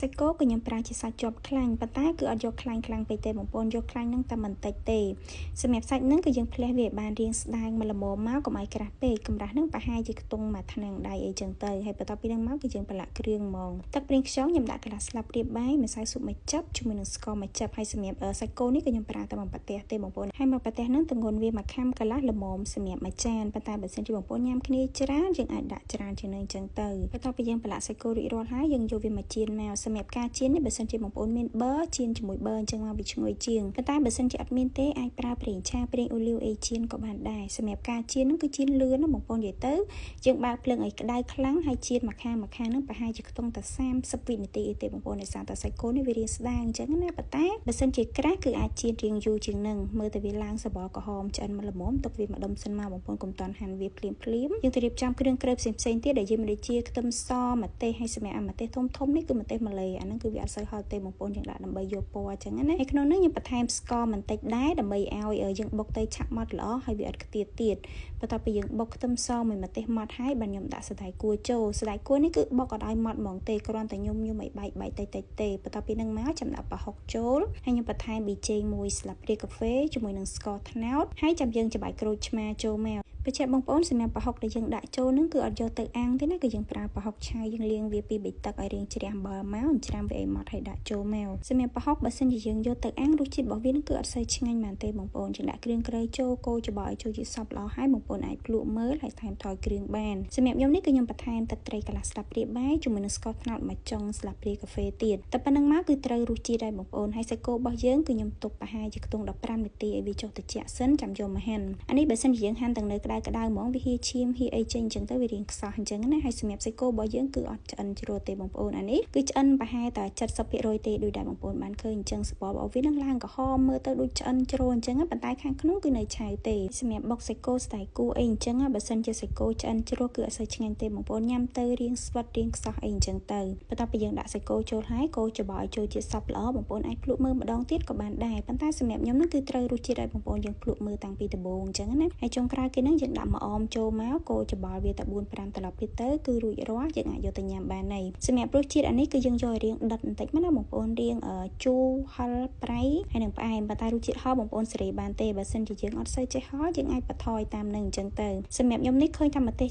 សាច់គោក៏ខ្ញុំប្រើជាសាច់ជាប់ខ្លាញ់ប៉ុន្តែគឺអត់យកខ្លាញ់ខ្លាំងពេកទេបងប្អូនយកខ្លាញ់នឹងតែបន្តិចទេសម្រាប់សាច់នឹងគឺយើងផ្លះវាឲ្យបានរាងស្ដើងមកល្មមមកកុំឲ្យក្រាស់ពេកកម្រាស់នឹងប្រហែលជាខ្ទង់មួយថ្នាំងដៃអីចឹងទៅហើយបន្ទាប់ពីនឹងមកគឺយើងប្រឡាក់គ្រឿងហ្មងទឹកប្រេងខ្យងខ្ញុំដាក់កន្លះស្លាបព្រាបាយម្សៅស៊ុបមួយចិបជាមួយនឹងស្ករមួយចិបហើយសម្រាប់សាច់គោនេះក៏ខ្ញុំប្រើតែមួយប្រទេសទេបងប្អូនហើយមួយប្រទេសហ្នឹងទម្ងន់វាមួយខាំកន្លះល្មមសម្រាប់មួយចានប៉ុន្តែបើសិនជាបងប្អូនញ៉ាំគ្នាច្រើនយើងអាចដាក់ច្រើនជាងនឹងចឹងទៅបន្ទាប់ពីយើងប្រឡាក់សាច់គោរួចរាល់ហើយយើងយកវាមកចៀនមកសម្រាប់ការចៀននេះបើសិនជាបងប្អូនមានប៊ឺចៀនជាមួយប៊ឺអញ្ចឹងមកវាឈ្ងុយជាងប៉ុន្តែបើសិនជាអត់មានទេអាចប្រើប្រេងឆាប្រេងអូលីវអីចៀនក៏បានដែរសម្រាប់ការចៀនហ្នឹងគឺចៀនលឿនណាបងប្អូននិយាយទៅយើងបើកភ្លើងឲ្យក្តៅខ្លាំងហើយចៀនមួយខាងមួយខាងហ្នឹងប្រហែលជាខ្ទង់តែ30វិនាទីអីទេបងប្អូនដោយសារតែសាច់គោនេះវារាងស្ដើងអញ្ចឹងណាប៉ុន្តែបើសិនជាក្រាស់គឺអាចចៀនរាងយូរជាងនឹងមើលតែវាឡើងសបល់ក្រហមឆ្អិនមកល្មមទុកវាម្ដុំសិនមកបងប្អូនកុំតន់ហាន់វាភ្លាមភ្លាមយើងទៅរៀបចំគ្រឿងក្រៅផ្សេងផ្សេងទៀតដែលយើងមានដូចជាខ្ទឹមសម្ទេសហើយសម្រាប់អាម្ទេសធំធំនេះគឺម្ទេសម៉ាឡេអាហ្នឹងគឺវាអត់សូវហល់ទេបងប្អូនយើងដាក់ដើម្បីយកពណ៌អញ្ចឹងណាហើយក្នុងនេះខ្ញុំបន្ថែមស្ករបន្តិចដែរដើម្បីឲ្យយើងបុកទៅឆាប់ម៉ត់ល្អហើយវាអត់ខ្ទាតទៀតបន្ទាប់ពីយើងបុកខ្ទឹមសមួយម្ទេសម៉ត់ហើយបានខ្ញុំដាក់សណ្តែកគួចូលសណ្តែកគួនេះគឺបុកអត់ឲ្យម៉ត់ហ្មងទេគ្រាន់តែខ្ញុំខ្ញុំឲ្យបែកបែកតិចតិចទេបន្ទាប់ពីនឹងមកចាំដាក់ប្រហុកចូលហើយខ្ញុំបន្ថែមប៊ីចេងមួយស្លាបព្រាកាហ្វេជាមួយនឹងស្ករត្នោតហើយចាំយើងច្បាយក្រូចឆ្មាចូលមកបញ្ជាក់បងប្អូនសម្រាប់ប្រហុកដែលយើងដាក់ចូលនឹងគឺអត់យកទៅអាំងទេណាគឺយើងប្រើប្រហុកឆៅយើងលាងវាពីប៊ីទឹកឲ្យរាងជ្រះអំបិលមកអញ្ច្រាំវាឲ្យម៉ត់ហើយដាក់ចូលមកសម្រាប់ប្រហុកបើសិនជាយើងយកទៅអាំងរសជាតិរបស់វានឹងគឺអត់សូវឆ្ងាញ់មែនទេបងប្អូនយើងដាក់គ្រឿងក្រៅចូលកូរច្បល់ឲ្យចូលជាសព្វល្អហើយបងប្អូនអាចភ្លក់មើលហើយថែមថយគ្រឿងបានសម្រាប់ខ្ញុំនេះគឺខ្ញុំបន្ថែមទឹកត្រីកន្លះស្លាបព្រាបាយជាមួយនឹងស្ករត្នោតមួយចុងស្លាបព្រាកាហ្វេទៀតតែប៉ុណ្្នឹងមកគឺត្រូវរសជាតិហើយបងប្អូនហើយសាច់គោរបស់យើងគឺខ្ញុំទុកប្រហែលជាខ្ទង់15នាទីឲ្យវាចុះត្រជាក់សិនចាំយកមកហាន់អានេះបើសិនជាយើងហាន់ទាំងនៅក្តៅក្តៅហ្មងវាហៀឈាមហៀអីចេញអញ្ចឹងទៅវារាងខ្សោះអញ្ចឹងណាហើយសម្រាប់សាច់គោរបស់យើងគឺអត់ឆ្អិនជ្រុលទេបងប្អូនអានេះគឺឆ្អិនប្រហែលតែ70%ទេដោយដែលបងប្អូនបានឃើញអញ្ចឹងសបករបស់វានឹងឡើងក្រហមមើលទៅដូចឆ្អិនជ្រុលអញ្ចឹងប៉ុន្តែខាងក្នុងគឺនៅឆៅទេសម្រាប់បុកសាច់គោស្តែគូអីអញ្ចឹងបើសិនជាសាច់គោឆ្អិនជ្រុលគឺអត់សូវឆ្ងាញ់ទេបងប្អូនញ៉ាំទៅរាងស្វិតរាងខ្សោះអីអញ្ចឹងទៅបន្ទាប់ពីយើងដាក់សាច់គោចូលហើយកូរច្របល់ឲ្យចូលជាសព្វល្អបងប្អូនអាចភ្លក់មើលម្ដងទៀតក៏បានដែរប៉ុន្តែសម្រាប់ខ្ញុំនឹងគឺត្រូវរសជាតិឲ្យបងប្អូនយើងភ្លក់មើលតាំងពីដំបូងអញ្ចឹងណាហើយចុងក្រោយគេនឹងយើងដាក់ម្អមចូលមកកូរច្របល់វាតែ4 5ត្រឡប់ទៀតទៅគឺរួចរាល់យើងអាចយកទៅញ៉ាំបានហើយសម្រាប់រសជាតិអានេះគឺយើងយកឲ្យរាងដិតបន្តិចមកណាបងប្អូនរាងជូរហឹរប្រៃហើយនឹងផ្អែមប៉ុន្តែរសជាតិហឹរបងប្អូនសេរីបានទេបើសិនជាយើងអត់សូវចេះហឹរយើងអាចបន្ថយតាមនឹងអញ្ចឹងទៅសម្រាប់ខ្ញុំនេះឃើញថាម្ទេស